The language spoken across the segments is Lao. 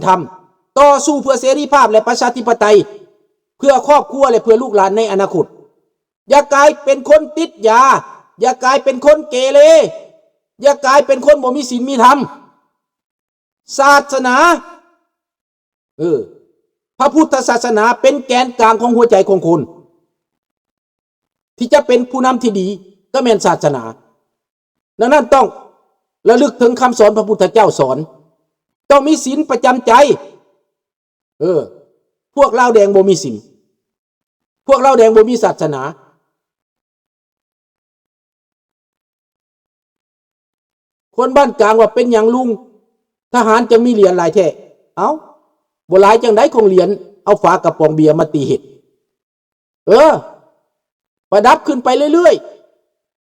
ທຳ, ຕໍ່ສູ້ເພື່ອເສລີພາບ ແລະ ປະຊາທິປະໄຕ ເພື່ອຄອບຄົວ ແລະ ເພື່ອລູກຫຼານໃນອະນາຄົດ. ຢ່າກາຍເປັນຄົນຕິດຢາ, ຢ່າກາຍເປັນຄົນເກເລ, ຢ່າກາຍເປັນຄົນບໍ່ມີສິນມີທຳ. ສາສະໜາ ເອີ ພະພຸດທະສາສະໜາເປັນແກນກາງຂອງຫົວໃຈຂອງຄົນ. ທີ່ຈະເປັນຜູ້ນຳທີ່ດີກໍແມ່ນສາສະໜາ. ດັ່ງນັ້ນຕ້ອງລະລຶກເຖິງຄຳສອນພະພຸດທະເຈົ້າສອນ, ຕ້ອງມີສິນປະຈຳໃຈ. ເອີ ພວກລາວແດງບໍ່ມີສິນ, ພວກລາວແດງບໍ່ມີສາສະໜາ. ຄົນບ້ານກາງວ່າ ເປັນຫຍັງລຸງ ທະຫານຈັ່ງມີຫຼຽນຫຼາຍແທ້? ເອົ້າ ບໍ່ຫຼາຍຈັ່ງໃດ ຂອງຫຼຽນ ເອົາຝາກະປ໋ອງເບຍມາຕີເຮັດ. ເອີ ປະດັບຂຶ້ນໄປເລື້ອຍ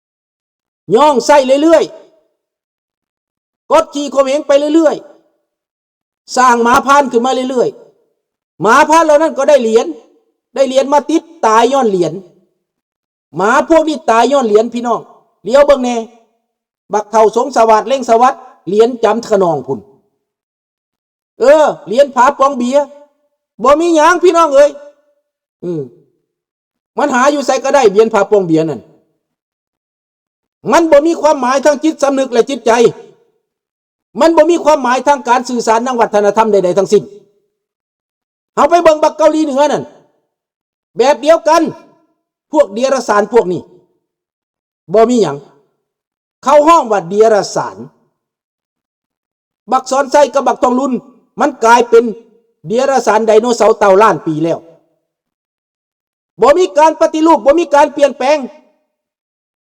ໆ, ຍ້ອງໃຊ້ເລື້ອຍໆ, ກົດຂີ່ຂົ່ມເຫງໄປເລື້ອຍໆ, ສ້າງໝາພານຂຶ້ນມາເລື້ອຍໆ. ໝາພານເຫຼົ່ານັ້ນກໍໄດ້ຫຼຽນ, ໄດ້ຫຼຽນມາຕິດ, ຕາຍຍ້ອນຫຼຽນ. ໝາພວກນີ້ຕາຍຍ້ອນຫຼຽນ ພີ່ນ້ອງ. ຫຼຽວເບິ່ງແດ່, ບັກເຖົ້າສົງສະຫວາດ ເລັງສະຫວັດ, ຫຼຽນຈຳຂະໜອງພຸ້ນ. ເອີ ຫຼຽນຜາປ່ອງເບຍ ບໍ່ມີຫຍັງ ພີ່ນ້ອງເອີຍ. ອື ມັນຫາຢູ່ໃສກໍໄດ້ ຫຼຽນຜາປ່ອງເບຍນັ້ນ. ມັນບໍ່ມີຄວາມໝາຍທາງຈິດສຳນຶກ ແລະ ຈິດໃຈ. ມັນບໍ່ມີຄວາມໝາຍທາງການສື່ສານ ທາງວັດທະນະທຳໃດໆທັງສິ້ນ. ເຮົາໄປເບິ່ງບັກເກົາຫຼີເໜືອນັ້ນ ແບບດຽວກັນ. ພວກເດຍລະສານພວກນີ້ ບໍ່ມີຫຍັງ. ເຂົາຮ້ອງວ່າເດຍລະສານ. ບັກສອນໄຊກັບບັກທອງລຸນ ມັນກາຍເປັນເດຍລະສານໄດໂນເສົາເຕົ່າລ້ານປີແລ້ວ. ບໍ່ມີການປະຕິຮູບ, ບໍ່ມີການປ່ຽນແປງ,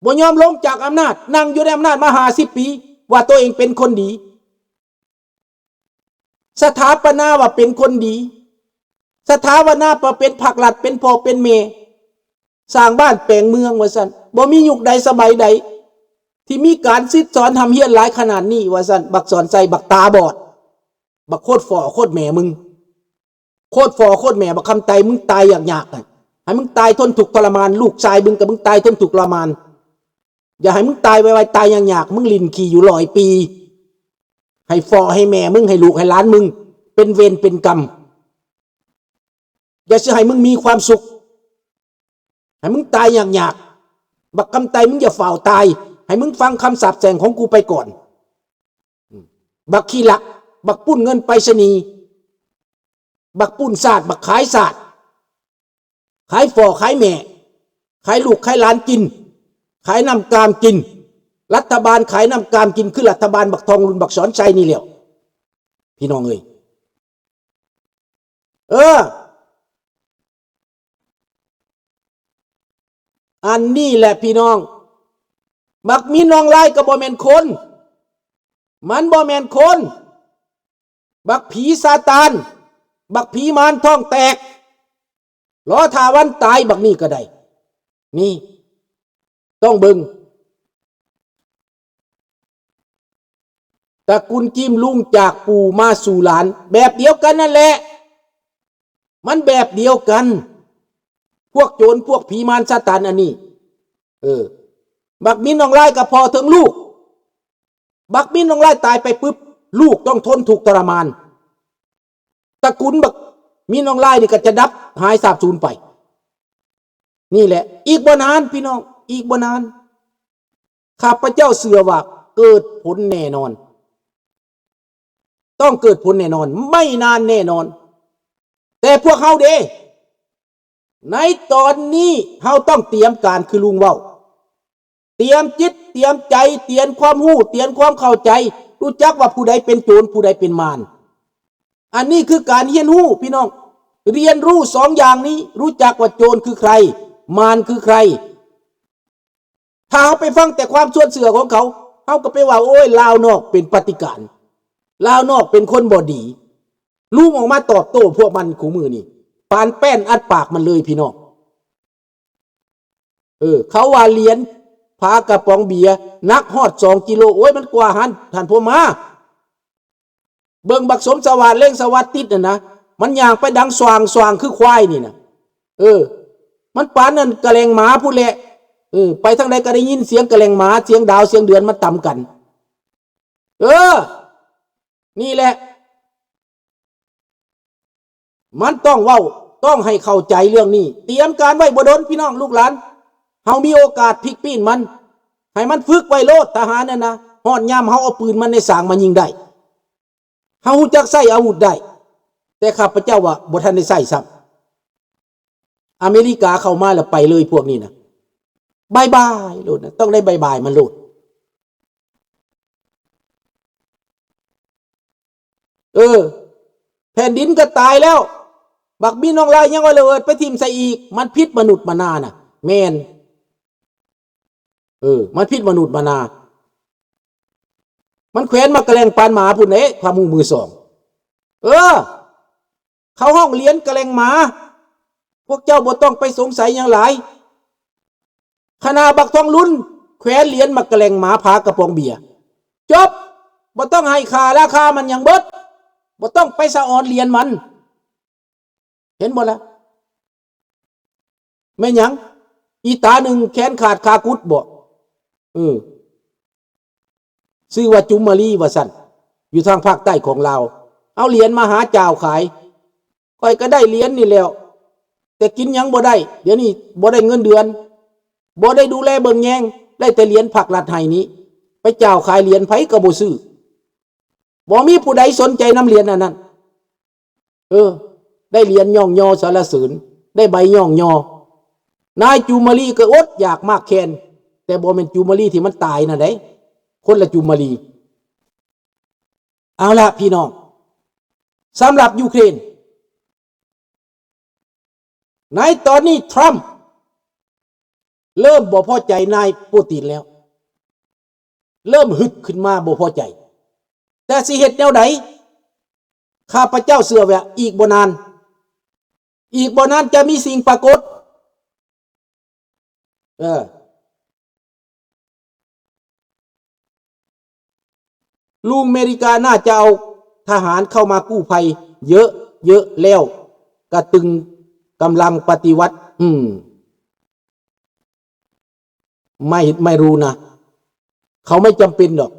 ບໍ່ຍອມລົງຈາກອຳນາດ, ນັ່ງຢູ່ໃນອຳນາດມາຫ້າສິບປີ ວ່າຕົວເອງເປັນຄົນດີ. ສະຖາປະນາວ່າເປັນຄົນດີ, ສະຖາປະນາວ່າເປັນພັກລັດ, ເປັນພໍ່ເປັນແມ່, ສ້າງບ້ານແປງເມືອງວ່າຊັ້ນ. ບໍ່ມີຍຸກໃດສະໄໝໃດທີ່ມີການສິດສອນຮ່ຳຮຽນຫຼາຍຂະໜາດນີ້ວ່າຊັ້ນ. ບັກສອນໄຊ ບັກຕາບອດ, ບັກໂຄດຝໍ້ໂຄດແມ່ມຶງ, ໂຄດຝໍ້ໂຄດແມ່ບັກຄຳໄຕ, ມຶງຕາຍຍາກໆນະ, ໃຫ້ມຶງຕາຍທົນທຸກທໍລະມານ, ລູກຊາຍມຶງກັບມຶງຕາຍທົນທຸກທໍລະມານ. ຢ່າໃຫ້ມຶງຕາຍໄວໆ, ຕາຍຍາກໆ, ມຶງຫຼິ້ນຂີ້ຢູ່ຮ້ອຍປີ. ໃຫ້ພໍ່ໃຫ້ແມ່ມຶງ, ໃຫ້ລູກໃຫ້ຫຼານມຶງເປັນເວນເປັນກຳ. ຢ່າຊິໃຫ້ມຶງມີຄວາມສຸກ, ໃຫ້ມຶງຕາຍຍາກໆ. ບັກຄຳໄຕ, ມຶງຢ່າຟ້າວຕາຍ, ໃຫ້ມຶງຟັງຄຳສາບແຊ່ງຂອງກູໄປກ່ອນ. ບັກຂີ້ລັກ, ບັກປຸ້ນເງິນໄປສະນີ, ບັກປຸ້ນຊາດ, ບັກຂາຍຊາດ. ຂາຍພໍ່ຂາຍແມ່, ຂາຍລູກຂາຍຫຼານກິນ, ຂາຍນ້ຳກາມກິນ. ລັດຖະບານຂາຍນ້ຳກາມກິນ ຄືລັດຖະບານບັກທອງລຸນ ບັກສອນໄຊນີ້ແຫຼ້ວ ພີ່ນ້ອງເອີຍ. ເອີ ອັນນີ້ແຫຼະພີ່ນ້ອງ, ບັກມິນອອງລາຍກໍບໍ່ແມ່ນຄົນ, ມັນບໍ່ແມ່ນຄົນ. ບັກຜີຊາຕານ, ບັກຜີມານທ້ອງແຕກ, ລໍຖ້າວັນຕາຍບັກນີ້ກໍໄດ້. ນີ້ ຕ້ອງເບິ່ງ ຕະກຸນຈີມລຸງຈາກປູ່ມາສູ່ຫຼານ ແບບດຽວກັນນັ້ນແຫຼະ, ມັນແບບດຽວກັນ. ພວກໂຈນ, ພວກຜີມານຊາຕານອັນນີ້. ເອີ ບັກມິນອອງລາຍກໍພໍເຖິງລູກ. ບັກມິນອອງລາຍຕາຍໄປປຶບ, ລູກຕ້ອງທົນທຸກທໍລະມານ. ຕະກຸນບັກມິນອອງລາຍນີ້ກໍຈະດັບຫາຍສາບສູນໄປ. ນີ້ແຫຼະ, ອີກບໍ່ນານພີ່ນ້ອງ, ອີກບໍ່ນານ, ຂ້າພະເຈົ້າເຊື່ອວ່າເກີດຜົນແນ່ນອນ, ຕ້ອງເກີດຜົນແນ່ນອນ, ໄມ່ນານແນ່ນອນ. ແຕ່ພວກເຮົາເດ? ໃນຕອນນີ້ເຮົາຕ້ອງຕຽມການ ຄືລຸງເວົ້າ, ຕຽມຈິດ, ຕຽມໃຈ, ຕຽມຄວາມຮູ້, ຕຽມຄວາມເຂົ້າໃຈ, ຮູ້ຈັກວ່າຜູ້ໃດເປັນໂຈນ, ຜູ້ໃດເປັນມານ. ອັນນີ້ຄືການຮຽນຮູ້ພີ່ນ້ອງ, ຮຽນຮູ້ສອງຢ່າງນີ້, ຮູ້ຈັກວ່າໂຈນຄືໃຄ, ມານຄືໃຄ. ຖ້າເຮົາໄປຟັງແຕ່ຄວາມຊວນເຊື່ອຂອງເຂົາ, ເຮົາກໍໄປວ່າ, ໂອ້ຍ, ລາວນອກເປັນປະຕິການ, ລາວນອກເປັນຄົນບໍ່ດີ. ລຸງອອກມາຕອບໂຕ້ພວກມັນຄູ່ມື້ນີ້, ປານແປ້ນອັດປາກມັນເລີຍພີ່ນ້ອງ. ເອີ, ເຂົາວ່າຫຼຽນຝາກະປ໋ອງເບຍໜັກຮອດສອງກິໂລ. ໂອ້ຍ, ມັນກວ່າຫັ້ນ, ທ່ານຜູ້ມາ. ເບິ່ງບັກສົມສະຫວາດ ເລັງສະຫວັດຕິດນັ້ນນະ, ມັນຍ່າງໄປດັງສວ່າງໆ ຄືຄວາຍນີ້ນະ. ເອີ, ມັນປານນັ້ນກະແຫຼງໝາພຸ້ນແຫຼະ. ເອີ, ໄປທາງໃດກໍໄດ້ຍິນສຽງກະແຫຼງໝາ, ສຽງດາວ, ສຽງເດືອນມັນຕຳກັນ. ເອີ, ນີ້ແຫຼະ. ມັນຕ້ອງເວົ້າ ຕ້ອງໃຫ້ເຂົ້າໃຈເລື່ອງນີ້. ຕຽມການໄວ້ບໍ່ດົນ ພີ່ນ້ອງລູກຫຼານ. ເຮົາມີໂອກາດພລິກປີ້ນມັນ ໃຫ້ມັນຝຶກໄວ້ໂລດ ທະຫານນັ້ນນະ. ຮອດຍາມເຮົາເອົາປືນມັນໃນສາງມາຍິງໄດ້. ເຮົາຮູ້ຈັກໃຊ້ອາວຸດໄດ້, ແຕ່ຂ້າພະເຈົ້າວ່າບໍ່ທັນໄດ້ໃຊ້ຊ້ຳ. ອາເມລິກາເຂົ້າມາແລ້ວໄປເລີຍພວກນີ້ນະ. ບາຍບາຍໂລດນະ, ຕ້ອງໄດ້ບາຍບາຍມັນໂລດ. ເອີ ແຜ່ນດິນກໍຕາຍແລ້ວ, ບັກມິນອອງລາຍຍັງເອົາລະເບີດໄປຖິ້ມໃສ່ອີກ. ມັນຜິດມະນຸດມະນານະ. ແມ່ນ. ເອີ ມັນຜິດມະນຸດມະນາ. ມັນແຂວນໝາກກະແລັງປານໝາພຸ້ນເດ້ ຄວາມຮູ້ມືສອງ. ເອີ ເຂົາຮ້ອງຫຼຽນກະແລັງໝາ, ພວກເຈົ້າບໍ່ຕ້ອງໄປສົງໄສຫຍັງຫຼາຍ. ຄະນະບັກທອງລຸນແຂວນຫຼຽນໝາກກະແລັງໝາ ຜາກະປ໋ອງເບຍ. ຈົບ. ບໍ່ຕ້ອງໃຫ້ຄ່າລາຄາມັນຫຍັງເບິດ, ບໍ່ຕ້ອງໄປສະອອນຫຼຽນມັນ. ເຫັນບໍ່ລະ? ແມ່ນຫຍັງ? ອີຕາໜຶ່ງແຂນຂາດຄາກຸດບໍ? ເອີ ຊື່ວ່າຈຸມມະລີວ່າຊັ້ນ, ຢູ່ທາງພາກໃຕ້ຂອງລາວ. ເອົາຫຼຽນມາຫາຈ່າວຂາຍ. ຂ້ອຍກໍໄດ້ຫຼຽນນີ້ແລ້ວ, ແຕ່ກິນຫຍັງບໍ່ໄດ້. ດຽວນີ້ບໍ່ໄດ້ເງິນເດືອນ, ບໍ່ໄດ້ດູແລເບິ່ງແຍງ, ໄດ້ແຕ່ຫຼຽນພາກລັດໃຫ້ນີ້. ໄປຈ່າວຂາຍຫຼຽນ ໃຜກໍບໍ່ຊື້. ບໍ່ມີຜູ້ໃດສົນໃຈນຳຫຼຽນອັນນັ້ນ. ເອີ ໄດ້ຫຼຽນຍ້ອງຍໍສາລະເສີນ, ໄດ້ໃບຍ້ອງຍໍ. ນາຍຈູມມາລີກໍອົດຢາກມາກແຄ້ນ, ແຕ່ບໍ່ແມ່ນຈູມມາລີທີ່ມັນຕາຍນັ້ນເດ້, ຄົນລະຈູມມາລີ. ເອົາລະພີ່ນ້ອງ, ສຳລັບຢູເຄຣນ ໃນຕອນນີ້ ທຣຳເລີ່ມບໍ່ພໍໃຈນາຍປູຕິນແລ້ວ, ເລີ່ມຮຶດຂຶ້ນມາບໍ່ພໍໃຈ. ແຕ່ຊິເຮັດແນວໃດ? ຂ້າພະເຈົ້າເຊື່ອວ່າອີກບໍ່ນານ, ອີກບໍ່ນານຈະມີສິ່ງປາກົດ. ເອີ ລຸງເມລິກາໜ້າຈະເອົາທະຫານເຂົ້າມາກູ້ໄພເຍອະໆ ແລ້ວກະຕຶງກຳລັງປະຕິວັດ. ອືມ ໄມ່ ໄມ່ຮູ້ນະ, ເຂົາໄມ່ຈຳເປັນດອກ,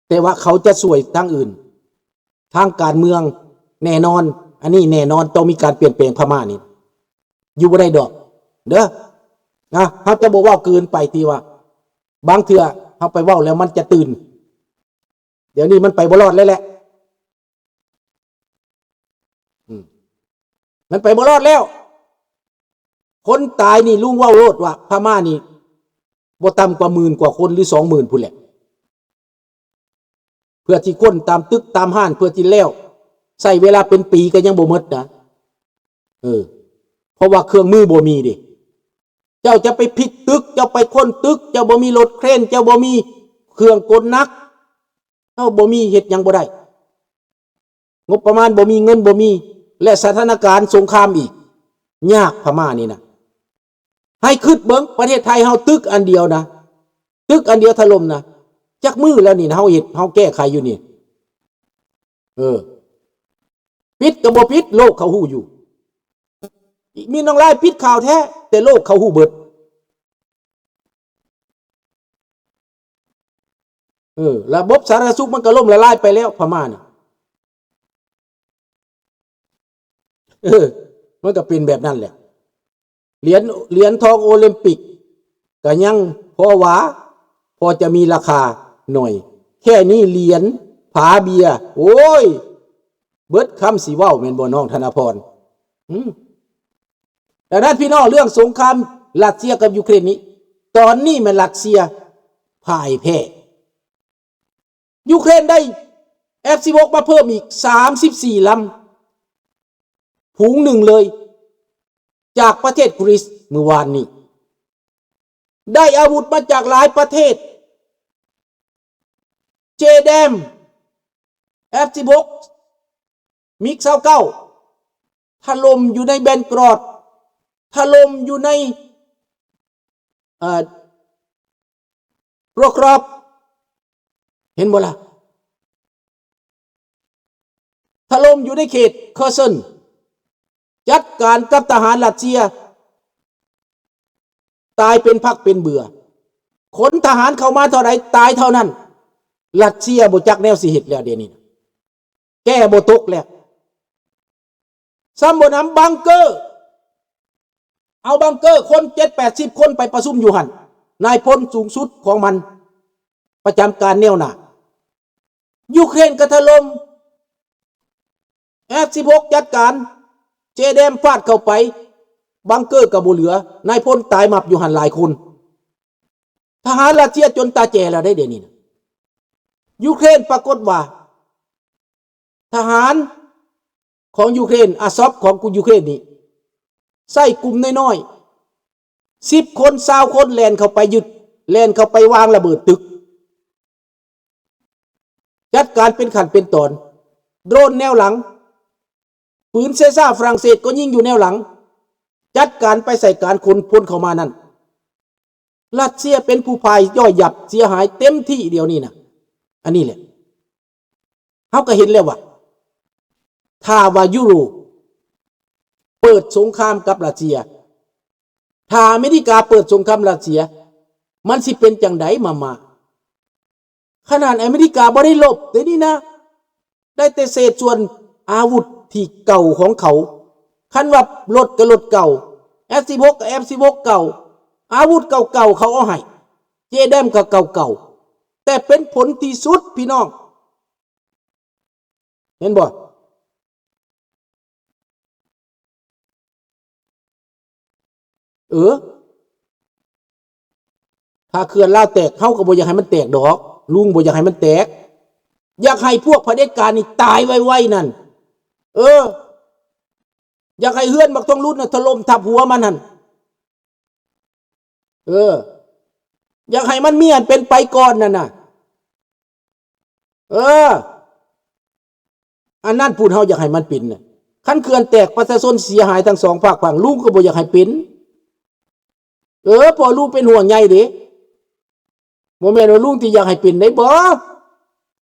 ແຕ່ວ່າເຂົາຈະຊ່ວຍທາງອື່ນ, ທາງການເມືອງແນ່ນອນ. ອັນນີ້ແນ່ນອນ, ຕ້ອງມີການປ່ຽນແປງພະມ້ານີ້, ຢູ່ບໍ່ໄດ້ດອກເດີ. ນະ ເຮົາຈະບໍ່ເວົ້າເກີນໄປ ທີ່ວ່າບາງເທື່ອເຮົາໄປເວົ້າແລ້ວມັນຈະຕື່ນ. ດຽວນີ້ມັນໄປບໍ່ລອດແລ້ວແຫຼະ. ອືມ ມັນໄປບໍ່ລອດແລ້ວ. ຄົນຕາຍນີ້ ລຸງເວົ້າໂລດວ່າພະມ້ານີ້ບໍ່ຕ່ຳກວ່າໝື່ນກວ່າຄົນ ຫຼື ສອງໝື່ນພຸ້ນແຫຼະ, ເພື່ອຊິຄົ້ນຕາມຕຶກຕາມຮ້ານ ເພື່ອຊິແລ້ວ, ໃຊ້ເວລາເປັນປີກໍຍັງບໍ່ໝົດນະ. ເອີ ເພາະວ່າເຄື່ອງມືບໍ່ມີເດ້. ເຈົ້າຈະໄປພິດຕຶກ, ເຈົ້າໄປຄົ້ນຕຶກ, ເຈົ້າບໍ່ມີລົດເຄຣນ, ເຈົ້າບໍ່ມີເຄື່ອງກົນໜັກ, ເຈົ້າບໍ່ມີ ເຮັດຫຍັງບໍ່ໄດ້. ງົບປະມານບໍ່ມີ, ເງິນບໍ່ມີ ແລະ ສະຖານະການສົງຄາມອີກ, ຍາກພະມ້ານີ້ນະ. ໃຫ້ຄິດເບິ່ງ ປະເທດໄທເຮົາຕຶກອັນດຽວນະ, ຕຶກອັນດຽວຖະຫຼົ່ມນະ, ຈັກມື້ແລ້ວນີ້ນະ ເຮົາເຮັດ ເຮົາແກ້ໄຂຢູ່ນີ້. ເອີ ປິດກໍບໍ່ປິດ, ໂລກເຂົາຮູ້ຢູ່. ມີນອງລາຍປິດຂ່າວແທ້, ແຕ່ໂລກເຂົາຮູ້ເບິດ. ເອີ ລະບົບສາທາລະນະສຸກມັນກໍລົ້ມລະລາຍໄປແລ້ວ ພະມ້ານະ. ເອີ ມັນກໍເປັນແບບນັ້ນແຫຼະ. ຫຼຽນ ຫຼຽນທອງໂອລິມປິກກໍຍັງພໍຫວາ ພໍຈະມີລາຄາໜ້ອຍ, ແຄ່ນີ້ຫຼຽນ ຜາເບຍ ໂອ້ຍ ເບິດຄຳຊິເວົ້າ ແມ່ນບໍ່ ນ້ອງທະນາພອນ? ອືມ ດັ່ງນັ້ນ ພີ່ນ້ອງ, ເລື່ອງສົງຄາມຣັດເຊຍກັບຢູເຄຣນນີ້ ຕອນນີ້ແມ່ນຣັດເຊຍພ່າຍແພ້. ຢູເຄຣນໄດ້ ເອັຟ ສິບຫົກ ມາເພີ່ມອີກສາມສິບສີ່ລຳ, ຝູງໜຶ່ງເລີຍ ຈາກປະເທດກຣີສມື້ວານນີ້. ໄດ້ອາວຸດມາຈາກຫຼາຍປະເທດ, ເຈແດມ ເອັຟ ສິບຫົກ ມິກ ຊາວເກົ້າ ຖະຫຼົ່ມຢູ່ໃນແບນກຣອດ, ຖະຫຼົ່ມຢູ່ໃນ ເອີ ໂປຣກຣອບ ເຫັນບໍ່ລະ? ຖະຫຼົ່ມຢູ່ໃນເຂດເຄີເຊິນ, ຈັດການກັບທະຫານຣັດເຊຍຕາຍເປັນພັກເປັນເບືອ. ຂົນທະຫານເຂົ້າມາເທົ່າໃດ ຕາຍເທົ່ານັ້ນ. ຣັດເຊຍບໍ່ຈັກແນວຊິເຮັດແລ້ວ ດຽວນີ້ນະ ແກ້ບໍ່ຕົກແລ້ວ. ຊ້ຳບໍ່ໜຳບັງເກີ ເອົາບັງເກີຄົນເຈັດແປດສິບຄົນໄປປະຊຸມຢູ່ຫັ້ນ ນາຍພົນສູງສຸດຂອງມັນປະຈຳການແນວໜ້າ. ຢູເຄຣນກະຖະຫຼົ່ມ ເອັຟສິບຫົກຈັດການ ເຈແດມຟາດເຂົ້າໄປ ບັງເກີກະບໍ່ເຫຼືອ ນາຍພົນຕາຍໝັບຢູ່ຫັ້ນຫຼາຍຄົນ. ທະຫານຣັດເຊຍຈົນຕາແຈແລ້ວເດ້ ດຽວນີ້ນະ. ຢູເຄຣນປາກົດວ່າ ທະຫານຂອງຢູເຄຣນ ອາຊອບຂອງກູຢູເຄຣນນີ້ ໃຊ້ກຸ່ມນ້ອຍໆ ສິບຄົນ ຊາວຄົນ ແລ່ນເຂົ້າໄປຍຶດ ແລ່ນເຂົ້າໄປວາງລະເບີດຕຶກ. ຈັດການເປັນຂັ້ນເປັນຕອນ ໂດຣນແນວຫຼັງ ປືນເຊຊາຝຣັ່ງເສດກໍຍິງຢູ່ແນວຫຼັງ ຈັດການໄປໃສ່ການຂົນພົນເຂົ້າມານັ້ນ. ຣັດເຊຍເປັນຜູ້ພ່າຍຍ່ອຍຫຍັບເສຍຫາຍເຕັມທີ່ດຽວນີ້ນະ. ອັນນີ້ແຫຼະ ເຮົາກໍເຫັນແລ້ວວ່າ ຖ້າວ່າຢູໂຣບເປີດສົງຄາມກັບຣັດເຊຍ ຖ້າອາເມລິກາເປີດສົງຄາມຣັດເຊຍ ມັນຊິເປັນຈັ່ງໃດມາມາ? ຂະໜາດອາເມລິກາບໍ່ໄດ້ລົບເດ້ນີ້ນະ ໄດ້ແຕ່ເສດສ່ວນອາວຸດທີ່ເກົ່າຂອງເຂົາ. ຄັນວ່າລົດກໍລົດເກົ່າ ເອັຟສິບຫົກກໍເອັຟສິບຫົກເກົ່າ ອາວຸດເກົ່າໆເຂົາເອົາໃຫ້ ເຈແດມກໍເກົ່າໆ ແຕ່ເປັນຜົນທີ່ສຸດ ພີ່ນ້ອງ ເຫັນບໍ່? ເອີ ຖ້າເຂື່ອນລາວແຕກ ເຮົາກໍບໍ່ຢາກໃຫ້ມັນແຕກດອກ ລຸງບໍ່ຢາກໃຫ້ມັນແຕກ ຢາກໃຫ້ພວກຜະເດັດການນີ້ຕາຍໄວໆນັ້ນ. ເອີ ຢາກໃຫ້ເຮືອນບັກທອງລຸນນະຖະຫຼົ່ມທັບຫົວມັນຫັ້ນ. ເອີ ຢາກໃຫ້ມັນມີອັນເປັນໄປກ່ອນນັ້ນນະ. ເອີ ອັນນັ້ນພຸ້ນເຮົາຢາກໃຫ້ມັນເປັນນະ. ຄັນເຂື່ອນແຕກ ປະຊາຊົນເສຍຫາຍທັງສອງພາກຝັ່ງ ລຸງກໍບໍ່ຢາກໃຫ້ເປັນ. ເອີ ເພາະລຸງເປັນຫ່ວງໃຍເດ້. ບໍ່ແມ່ນວ່າລຸງທີ່ຢາກໃຫ້ເປັນໄດ້ບໍ່?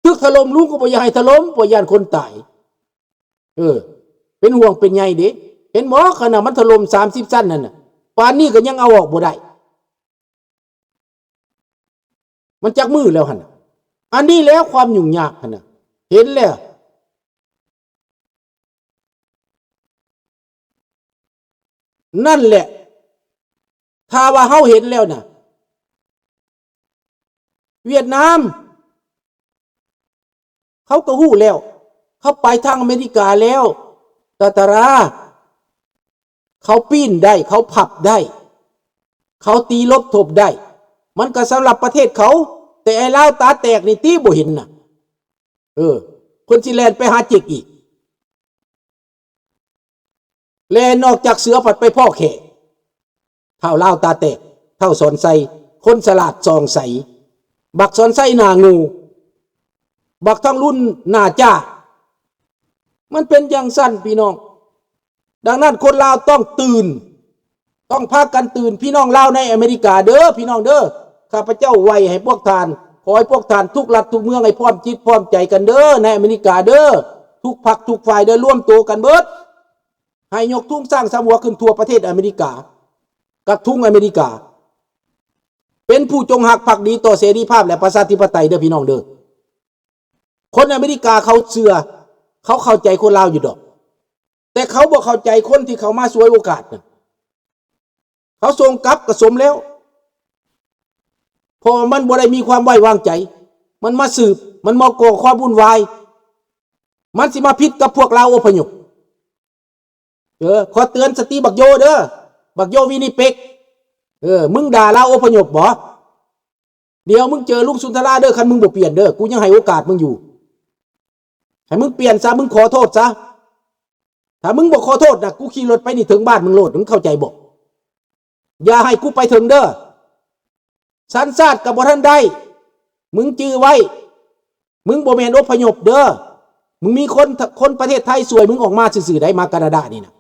ຕຶກຖະຫຼົ່ມ ລຸງກໍບໍ່ຢາກໃຫ້ຖະຫຼົ່ມ ເພາະຢ້ານຄົນຕາຍ. ເອີ ເປັນຫ່ວງເປັນໃຍເດ້. ເຫັນບໍ່? ຂະໜາດມັນຖະຫຼົ່ມສາມສິບຊັ້ນນັ້ນນະ ປານນີ້ກໍຍັງເອົາອອກບໍ່ໄດ້. ມັນຈັກມື້ແລ້ວຫັ້ນນະ. ອັນນີ້ແຫຼະຄວາມຫຍຸ້ງຍາກຫັ້ນນະ ເຫັນແລ້ວ. ນັ້ນແຫຼະ ຖ້າວ່າເຮົາເຫັນແລ້ວນະ ຫວຽດນາມ ເຂົາກໍຮູ້ແລ້ວ ເຂົາໄປທາງອາເມລິກາແລ້ວ ຕາຕາຣາ ເຂົາປີ້ນໄດ້ ເຂົາພັບໄດ້ ເຂົາຕີລົບທົບໄດ້ ມັນກໍສຳລັບປະເທດເຂົາ. ແຕ່ໄອ້ລາວຕາແຕກນີ້ຕິ ບໍ່ເຫັນນະ. ເອີ ເພິ່ນຊິແລ່ນໄປຫາເຈັກອີກ ແລ່ນອອກຈາກເສືອພັດໄປພໍ້ແຂ້. ທ້າວລາວຕາແຕກ ທ້າວສອນໄຊ ຄົນສະຫຼາດສ່ອງໃສ ບັກສອນໄຊໜ້າໂງ່ ບັກທອງລຸນໜ້າຈ້າ. ມັນເປັນຈັ່ງຊັ້ນພີ່ນ້ອງ. ດັ່ງນັ້ນຄົນລາວຕ້ອງຕື່ນ ຕ້ອງພາກັນຕື່ນ ພີ່ນ້ອງລາວໃນອາເມລິກາເດີ ພີ່ນ້ອງເດີ. ຂ້າພະເຈົ້າໄຫວ້ໃຫ້ພວກທ່ານ ຂໍໃຫ້ພວກທ່ານທຸກລັດທຸກເມືອງໃຫ້ພ້ອມຈິດພ້ອມໃຈກັນເດີ ໃນອາເມລິກາເດີ ທຸກພັກທຸກຝ່າຍເດີ ລວມໂຕກັນເບິດ. ໃຫ້ຍົກທຸງຊ້າງສາມຫົວຂຶ້ນທົ່ວປະເທດອາເມລິກາ ກັບທຸງອາເມລິກາ ເປັນຜູ້ຈົງຮັກພັກດີຕໍ່ເສລີພາບ ແລະ ປະຊາທິປະໄຕເດີພີ່ນ້ອງເດີ. ຄົນອາເມລິກາເຂົາເຊື່ອ ເຂົາເຂົ້າໃຈຄົນລາວຢູ່ດອກ ແຕ່ເຂົາບໍ່ເຂົ້າໃຈຄົນທີ່ເຂົາມາສວຍໂອກາດນະ. ເຂົາສົ່ງກັບກະສົມແລ້ວ ເພາະວ່າມັນບໍ່ໄດ້ມີຄວາມໄວ້ວາງໃຈ ມັນມາສືບ ມັນມາກໍ່ຄວາມວຸ່ນວາຍ ມັນຊິມາຜິດກັບພວກລາວອົບພະຍົບ. ເອີ ຂໍເຕືອນສະຕິບັກໂຢເດີ ບັກໂຢວິນິເປັກ. ເອີ ມຶງດ່າລາວອົບພະຍົບບໍ? ດຽວມຶງເຈີລຸງສຸນທະລາເດີ ຄັນມຶງບໍ່ປ່ຽນເດີ ກູຍັງໃຫ້ໂອກາດມຶງຢູ່. ໃຫ້ມຶງປ່ຽນຊະ ມຶງຂໍໂທດຊະ. ຖ້າມຶງບໍ່ຂໍໂທດນະ ກູຂີ່ລົດໄປນີ້ເຖິງບ້ານມຶງໂລດ ມຶງເຂົ້າໃຈບໍ່? ຢ່າໃຫ້ກູໄປເຖິງເດີ. ສັນຊາດກໍບໍ່ທັນໄດ້ ມຶງຈື່ໄວ້. ມຶງບໍ່ແມ່ນອົບພະຍົບເດີ. ມຶງມີຄົນ ຄົນປະເທດໄທຊ່ວຍມຶງອອກມາຊື່ໆໄດ໋ ມາການາດານີ້ນະ.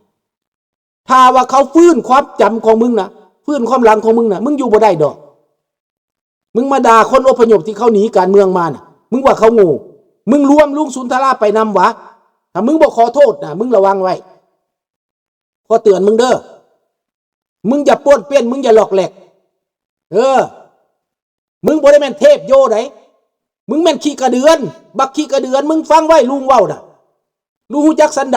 ຖ້າວ່າເຂົາຟື້ນຄວາມຈຳຂອງມຶງນະ ຟື້ນຄວາມຫຼັງຂອງມຶງນະ ມຶງຢູ່ບໍ່ໄດ້ດອກ. ມຶງມາດ່າຄົນອົບພະຍົບທີ່ເຂົາໜີການເມືອງມານະ ມຶງວ່າເຂົາໂງ່ ມຶງລວມລຸງສຸນທະລາໄປນຳຫວາ? ຖ້າມຶງບໍ່ຂໍໂທດນະ ມຶງລະວັງໄວ້ ຂໍເຕືອນມຶງເດີ. ມຶງຢ່າປ້ວນເປັນ ມຶງຢ່າຫຼອກແຫຼກ ເອີ. ມຶງບໍ່ໄດ້ແມ່ນເທບໂຢໃດ ມຶງແມ່ນຂີ້ກະເດືອນ ບັກຂີ້ກະເດືອນ. ມຶງຟັງໄວ້ ລຸງເວົ້ານະ ລຸງຮູ້ຈັກສັນດ